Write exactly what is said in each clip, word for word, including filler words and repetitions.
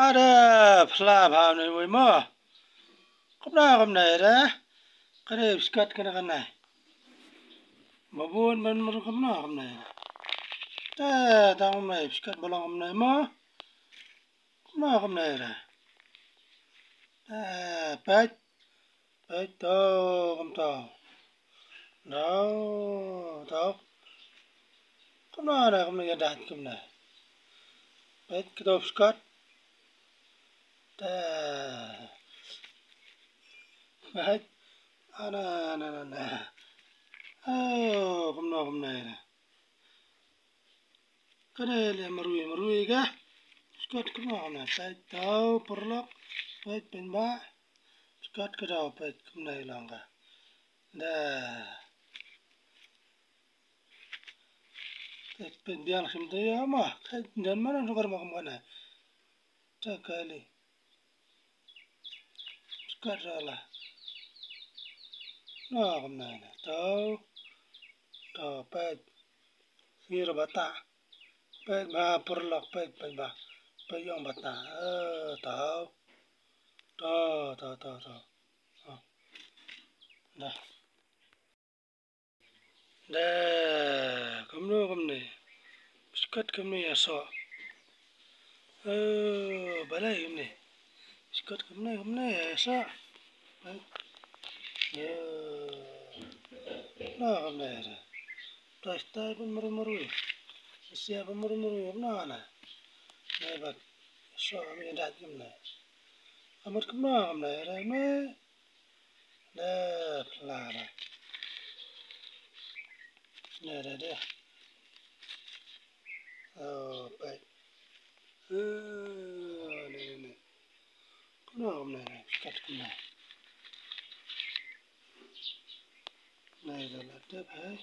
Ada phla bha ne wei mo. Kumno kumne re. Kane biskot kane kane. Mabun ban mar kumno kumne. Ta tang kumne biskot bolong kumne mo. Kumno kumne re. Ta pet. Peit to, kumto. No, to. Kumno ne, kumno ïa dat kumne. Peit kito biskot. Te. Peit. Ana, ana, ana, ana. Oh, kumno, kumno ne. Kane leh marwei marwei ka. Biskot kumno kumne, peit to paralok, peit pynbha. Biskot ka dei peit kumne long ka. Da. Peit peit biang sim to ïa ma, peit dan mana dukar ma kumne. Te kali. Biskot ra la. Na kumne na. To. To peit. Sir bata. Peit ba paralok peit peit ba. Peit ïong bata. Eh, to. To, to, to, to. To. Dah. Da, kumno kumne. Biskot kumne ïa soh. Oh, balei kumne. Biskot kumne kumne ïa soh. Ïa. Na kumne ïa. Plastai pun maru maru. Sia pun maru maru kumno na. Ne bat. Soh kumne dat kumne. Amat kumno kumne ïa. Da, pla da. Da, da, da. Oh, peit. Oh, ne, ne, ne. Kumno, kumno, ne. Kat kumno. Ne, da, da, da, peit.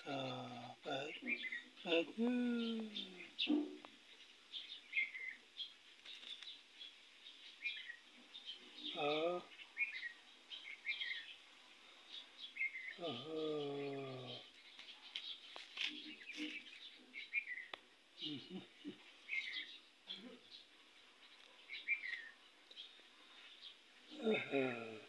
Ta, peit, peit. Ah. Aha. Mhm.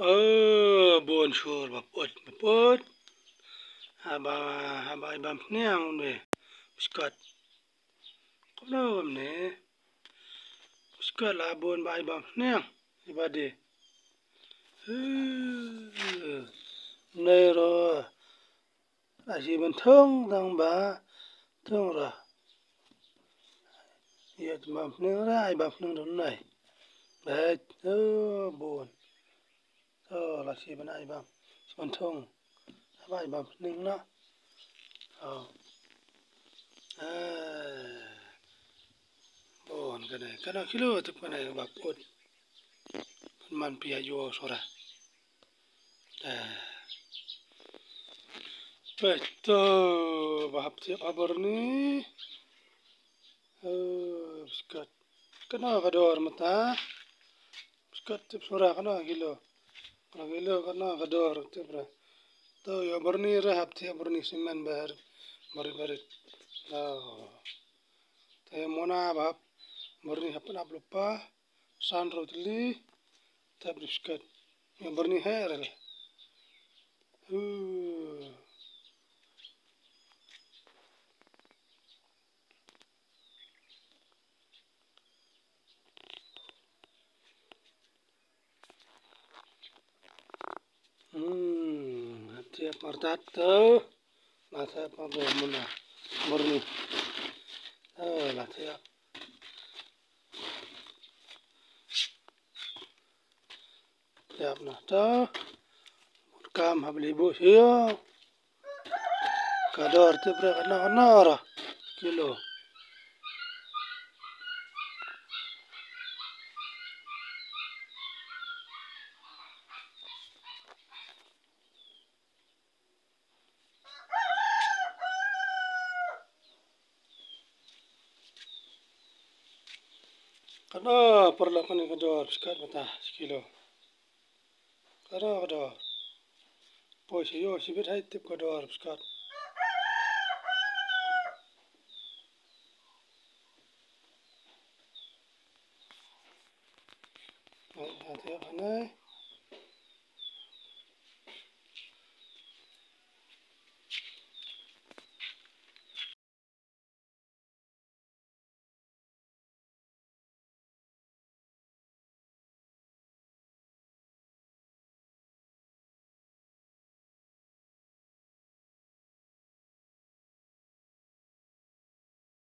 Oh, bun sur baput, baput. Haba, haba i bam sniang ne. Biskot. Kumno kumne. Biskot la bun ba i bam sniang. I ba de. Huh. Ne ro. Ai shi ban thung tang ba thung ra. Ïa bam pning ra, ai bam pning dun nai. Bad, oh, bun. Oh, la shi ban ai bam. Shi ban thung. Ai bam pning na. Oh. Ah. Bun kane. Kane kilo tu kane ba put. Kan man pia yo sora. Peit to ba hap thiap ha bor ni. Eh, biskot. Kano ka dor mynta? Biskot tip sura kano kilo. Kano kilo kano ka dor tip ra. To ïa bor ni ra hap thiap bor ni simen bar. Barit barit. To. Te mona ba hap bor ni hap na blopa. San ro tli. Tap di skat. Yang berni her. Huh. Hmm, tiap martat tu. Masa apa tu muna. Berni. Oh, lah tiap. Dap na ta. Kam hap li bu sio. Ka dor tip re kano kano ra. Kilo. Kano paralok kane ka dor, pyskat mynta shi kilo. Kano ka dor. Poi sha ïew shibit, hai tip ka dor, pyskat. Hai, hai, tip kane.